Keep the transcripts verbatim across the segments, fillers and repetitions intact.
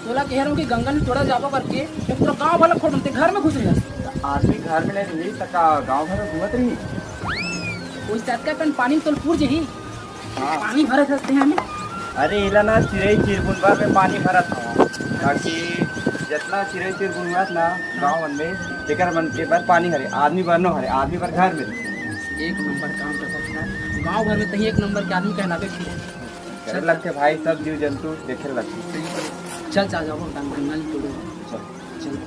तोला कह रहा हूँ कि गंगा नदी तोड़ा जाबो करके, जब पूरा गाँव वाला फोड़ बनते घर में घुस रहे। आदमी घर में नहीं रही, त का गाँव भर में घूमत रही? कोई सतका पेन पानी तोल पूर जही। हाँ। पानी भरत हंसते हैं हमें। अरे, इला ना चिरई चिरगुन भर में पानी भरत हूँ, ताकि जितना चिरई चिरगुन हुआ ना गाँव मन में, तेकर मन के बर पानी हरे, आदमी बर नो हरे, आदमी बर घर में। एक नंबर काम कर सकता है, गाँव भर में तही एक नंबर के आदमी कहलावे के। करे लगथे भाई, सब जीव जंतु देखे लगथे। चल, चल, जाबो, काम करना नहीं तोड़ो। चल। चल।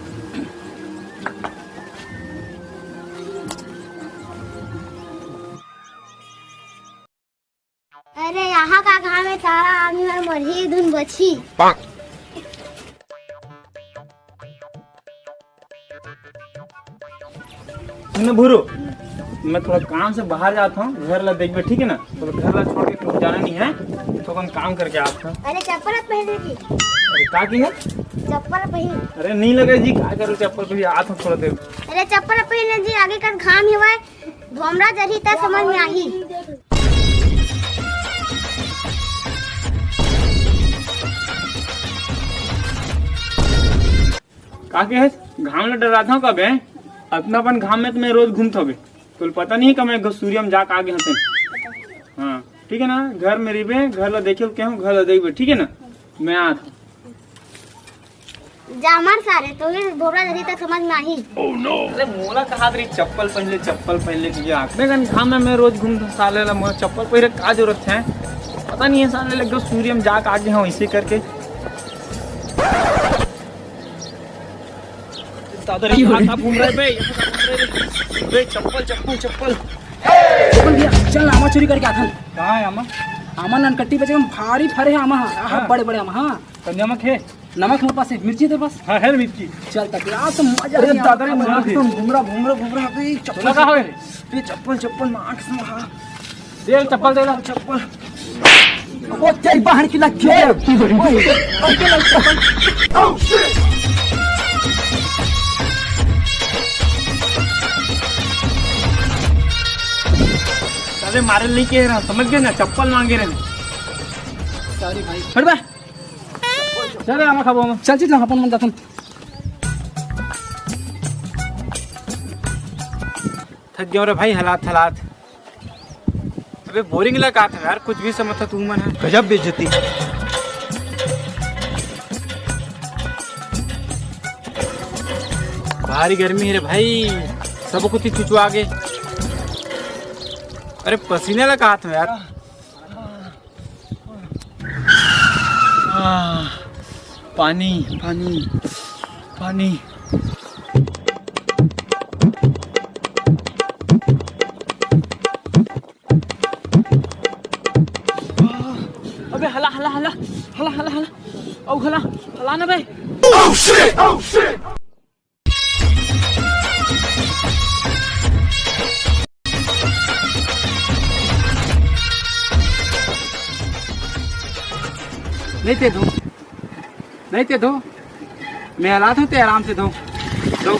अरे, यहाँ का घाम में सारा आदमी हर मरही धुन बची। सुन भूरू, मैं थोड़ा काम से बाहर जात हूँ, घर ला देखबे, ठीक है ना? तो घर ला छोड़ के कहूँ जाना नहीं है, तो अपन काम करके आत हूँ। अरे, चप्पल मत पहने की। अरे, का की है? चप्पल पहन। अरे, नहीं लगे जी, का करूँ चप्पल पहन, आत हूँ थोड़ा देर। अरे, चप्पल पहन जी, आगे कर घाम ही हुआ है, भोमरा जरी त समझ में आही। का के है? घाम ले डरात हूँ कबे? अतना अपन घाम में तो मैं रोज घूमत हवे। तोल पता नहीं है कब मैं सूर्य में जाके आगे हते। हाँ, ठीक है ना? घर में रहिबे, घर ला देखे के हूँ, घर ला देखबे, ठीक है ना? मैं आत हूँ। जा मर सारे, तो ये भोरा धरी तक समझ में आही। अरे मोला कहा रही चप्पल पहन ले, चप्पल पहन ले, तुझे आँख में गन घाम में मैं रोज घूमत हूँ साले ला, मोला चप्पल पहने का जरूरत है? पता नहीं है साले लग गए सूर्य में जाके आगे हूँ इसे करके। दादा रे, यहाँ का घूम रहा है बे? यहाँ का घूम रहा है रे? बे, चप्पल, चप्पल, चप्पल। चप्पल भैया, चल ना, आमा चोरी करके आथन। कहाँ है आमा? आमा ननकट्टी पे जगह भारी फरे है आमा, हाँ, हाँ। बड़े बड़े आमा, हाँ। तो नमक है? नमक मेरे पास है, मिर्ची तेरे पास? हाँ, है ना मिर्ची। चल तक यार, तो मजा अरे आ गया। दादा रे, आमा मार दे। घूम रहा, घूम रहा, घूम रहा, अबे, चप्पल, चला कहाँ है? ये चप्पल, चप्पल, मास्क, हाँ। दे चप्पल, दे ना। चप्पल। ओ तेरी बहन की लग गई। ओए, ओए, ओए, चप्पल। अरे मारे नहीं कह रहा, समझ गए ना, चप्पल मांगे रहे। सॉरी भाई। हट बे। चल रे, आमा खाबो हम। चल, चल, अपन मन जाथन। थक गयो रे भाई, हलात हलात। अबे बोरिंग लगा था यार, कुछ भी समझता तू मन है। गजब बेइज्जती। भारी गर्मी है रे भाई, सब कुछ ही चुचुआ गे। अरे पसीने लगा था यार। आह, पानी, पानी, पानी। आह, अबे हला, हला, हला, हला, हला, हला। औ हला, हला ना बे। नहीं ते दो, नहीं ते दो, मैं हलात हूँ, ते आराम से दो, दो।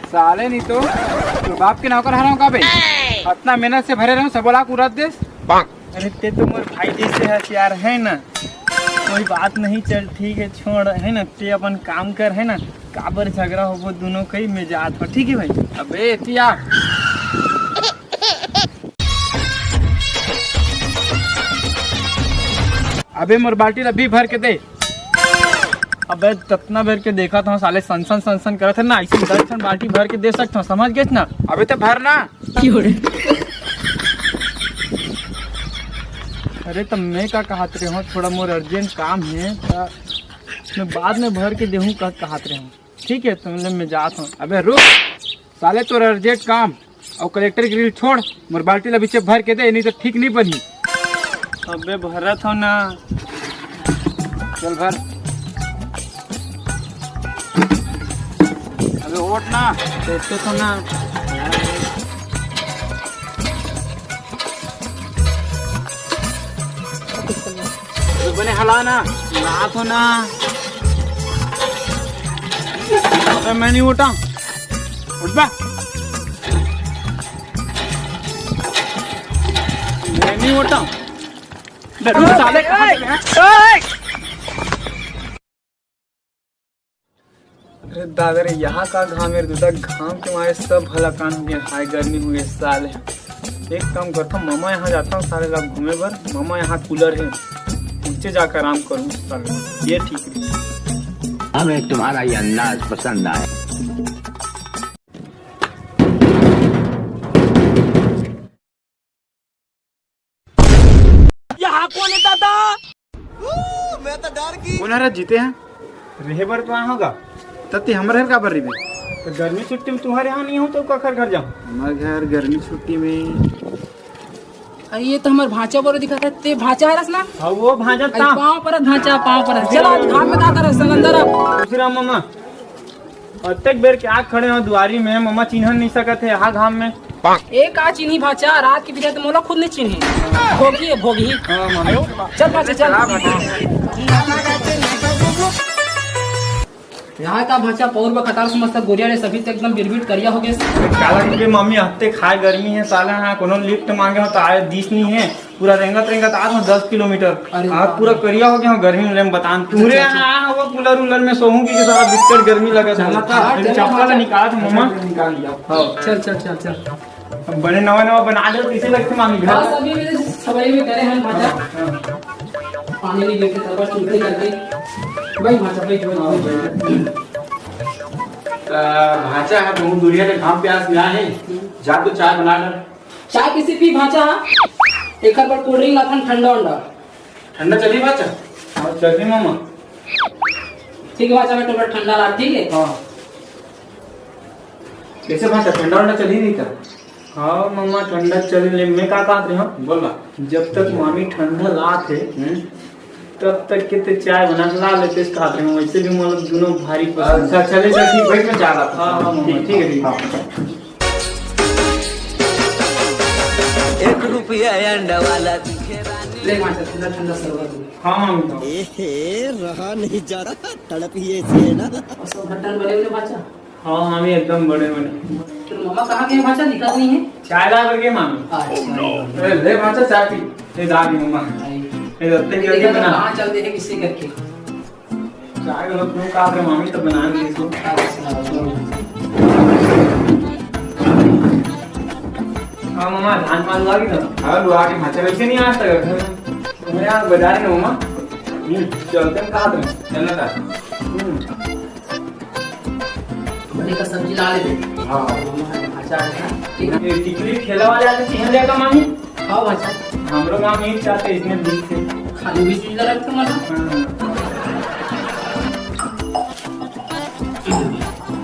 साले नहीं तो, तो बाप के नौकर हराऊँ का बे? अतना मेहनत से भरे रहूँ, सब बोला उरत देस। अरे ते तो मोर भाई जैसे हस यार, है ना? कोई बात नहीं, चल ठीक है, छोड़, है ना? ते अपन काम कर, है ना? काबर झगड़ा होबो दोनों कई, मैं जात हो, ठीक है भाई? अबे एतिया। अबे मोर बाल्टी ला अभी भर के दे। अबे ततना बेर के देखा था साले सनसन सनसन करत है ना, ऐसे दस ठन बाल्टी भर के दे सकता हूँ, समझ गए ना? अबे तो भर ना। अरे तो मैं का कहत रहे हूँ, थोड़ा मोर अर्जेंट काम है, तो मैं बाद में भर के देहूँ का कहत रहे हूँ। ठीक है, तुम ले मैं जात हूँ। अबे रुक साले, तोर अर्जेंट काम और कलेक्टर गिरी छोड़, मोर बाल्टी ला बीचे भर के दे, नहीं तो ठीक नहीं बनी। अबे भरत हो ना। चल भर। अबे ओट ना। देखते तो ना। अबे बने हला ना। ना तो ना। अबे मैं नहीं उठा। उठ बे। मैं नहीं उठा। डरू साले कहाँ से हैं? दादा रे, यहाँ का घाम हे रे दादा, घाम के मारे सब हलाकान हो गए, हाय गर्मी हो गए साले। एक काम करता हूँ, मामा यहाँ जाता हूँ साले ला घूमे बर, मामा यहाँ कूलर है, उनसे जाकर आराम करूँ साले, ये ठीक है। हमें तुम्हारा ये अंदाज पसंद आया। यहाँ कौन है दादा? मैं तो डर गई। कोन हरा जीते हैं? रेहे बर तो आ होगा। तब ते हमर घर काबर रहिबे? तो गर्मी छुट्टी में तुम्हारे यहाँ नहीं हो तो काखर घर जाऊँ? हमर घर गर्मी छुट्टी में। अरे ये तो हमार भांचा बोलो दिखा था, ते भांचा हरस ना? हाँ वो भांचा अरे था। पाँव परत भांचा, पाँव परत। चला आज घाम में का करे संगंदर अब? खुश रहा मामा। अतेक बेर के आ खड़े हो दुआरी में, ममा चिन्हन नहीं सकत हे, हा घाम में। ए का चिन्ही भाचा, रात के बिदा तो मोला खुद नहीं चिन्ही। भोगी है, भोगी। हाँ, मामा। चल भाचा, चल। चला भाचा। यहाँ का भाचा, पौर बा कतार समझता गोरिया रे, सभी तो एकदम बिरबिट करिया हो गए। काला के मम्मी हफ्ते खाए गर्मी है साला, हाँ कोनो लिफ्ट मांगे हो तो आए दिस नहीं है। पूरा रेंगत रेंगत आत हूँ दस किलोमीटर। अरे आज बाप पूरा रे। करिया हो गया हूँ गर्मी में, बतान। पूरे अच्छा, अच्छा। यहाँ आए हूँ वो कूलर उलर में सोहूँ की सारा बिस्तर गर्मी लगत है। चला, चला, चप्पल चला। निकाल मम्मा। निकाल लिया। हाँ। चल, चल, चल, चल। अब बने नवा नवा बना दे, कैसे लगते मामी घर? बस अभी मेरे सवाई में करे हैं भाजा। हाँ। पानी नहीं लेते तब बस चुटकी करके। भाई भाजा, भाई, भाई, भाई। आ, भाजा है, बहुत दुनिया के घाम प्यास में आए हैं। जा तो चाय बना ले। चाय किसी पी भांचा हा? एकर बर कोल्ड ड्रिंक लाथन ठंडा उंडा। ठंडा चली भांचा? हाँ, चली मामा। ठीक है भांचा, मैं टोकर ठंडा ला, ठीक है? हाँ। कैसे भांचा, ठंडा उंडा चली नहीं का? हाँ मामा, ठंडा चली ले। मैं का कहत रहे हूँ? बोल ना। जब तक मामी ठंडा लात है, हम्म। तब तक के ते चाय बना के ला लेते, इस खातिर हम वैसे भी मतलब दोनों भारी पसंद। अच्छा, चले, चल, ठीक, बैठ में चाय लाता हूँ। हाँ, हाँ, ठीक, ठीक है, ठीक। हाँ। एक रुपया अंडा वाला दिखे रानी। ले मास्टर, ठंडा ठंडा शरबत दे। हाँ, हाँ, मिताओ। ए हे, रहा नहीं जा रहा, तड़प ही ऐसी है ना। और सब बर्तन बड़े बड़े बाचा? हाँ, हाँ, ये एकदम बड़े बड़े। तो मामा कहाँ गए बाचा, दिखत नहीं है। चाय ला करके मामी। अच्छा। ए, ले बाचा, चाय पी। ए, दा दी मम्मा। भाई। ए, दत्ते के देखा आगे तो बना। कहाँ चल दे है किससे करके। चाय गलत क्यों कहा थे मामी, तो बना ली सो। अच्छा। हाँ मामा, धान पान लुआ गई ना? हाँ, लुआ के भांचा वैसे नहीं आज तक। मैं यहाँ बजा रहे हो मामा। हम्म, चलते हैं कहाँ थे? चलना था। हम्म। बने का सब्जी ला लेबे। हाँ। अच्छा, अच्छा। ठीक है। ये टिकली ठेला वाले आते चिन्ह लेगा मामी? हाँ, अच्छा। हमरो गाँव में एक चाहते इसमें बीच से। खाली बीच में रख तुम ना। हाँ।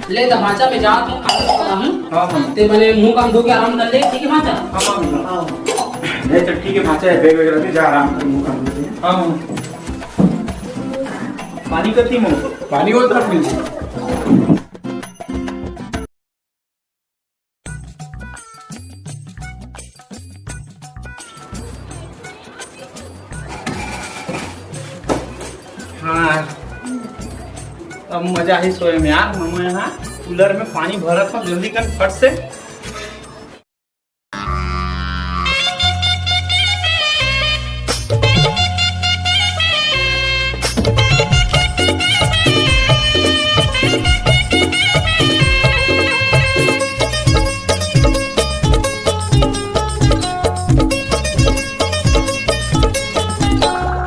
ले, तो भांचा में जात हूँ, खाना खा हूँ। हाँ, हाँ। ते बने मुंह कान धो के आराम कर ले, ठीक है भांचा? हाँ, हाँ, हाँ। हाँ। ले, चल, ठीक है, भांचा है, बैग वगैरह दे, जा आराम कर, मुंह कान धो के। हाँ, हाँ। पानी कती मो? पानी वो तरफ मिल जाए। हाँ, अब मजा ही सोए में यार। मम्मा यहाँ कूलर में पानी भरत हो, जल्दी कर फट से।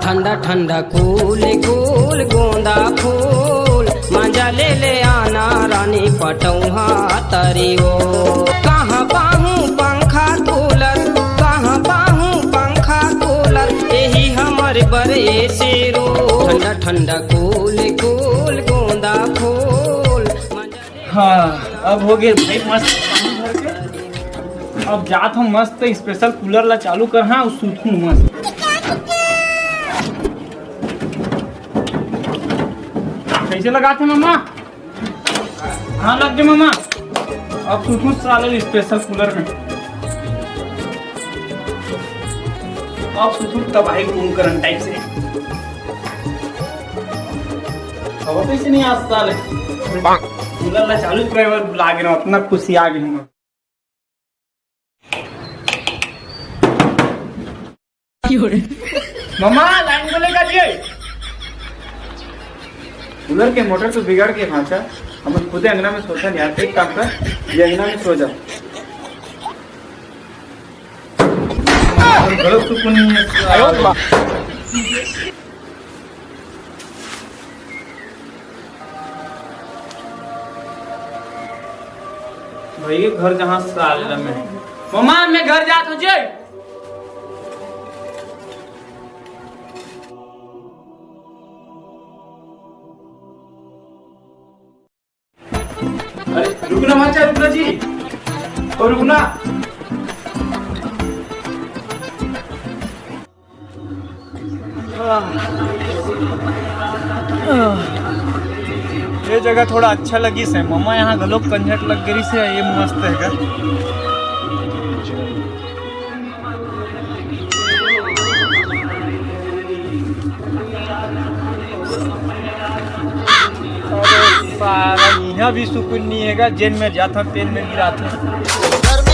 ठंडा ठंडा कूल कूल गोंदा फूल, मजा ले ले आना रानी पटौहा तरी ओ। कहाँ पाहूँ पंखा कूलर, कहाँ पाहूँ पंखा कूलर, यही हमर बर एसी रूम। ठंडा ठंडा कूल कूल गोंदा फूल, मजा ले। हाँ, अब हो गए भाई मस्त पानी भर के। अब जात हूँ मस्त स्पेशल कूलर ला चालू कर, हाँ, अउ सूतहूँ मस्त। कैसे लगात हे मम्मा? हाँ, लग गए मम्मा। अब सूतहूँ साले स्पेशल कूलर में। अब सूतहूँ तबाही कुंभकर्ण टाइप से। हवा कैसे नहीं आज साले? कूलर ला चालू करे बर बुला के ना, इतना खुशी आ गई हूँ। मम्मा, लाइन को लेकर आइए। कूलर के मोटर तो बिगड़ के भांचा, मैं खुद अंगना में सोता नहीं यार, एक काम कर, ये अंगना में सो जा। घलो सुकून नहीं है। भैया घर जहाँ साले में। मम्मा, मैं घर जात हूँ जी। अरे रुकना मत, रुकना जी, और रुकना। ये जगह थोड़ा अच्छा लगिस हे मम्मा, यहाँ घलोक कंझट लग गई से, ये मस्त हे गा। अरे साला, यहाँ भी सुकून नहीं हे गा, जेन में जाता तेन में गिराता।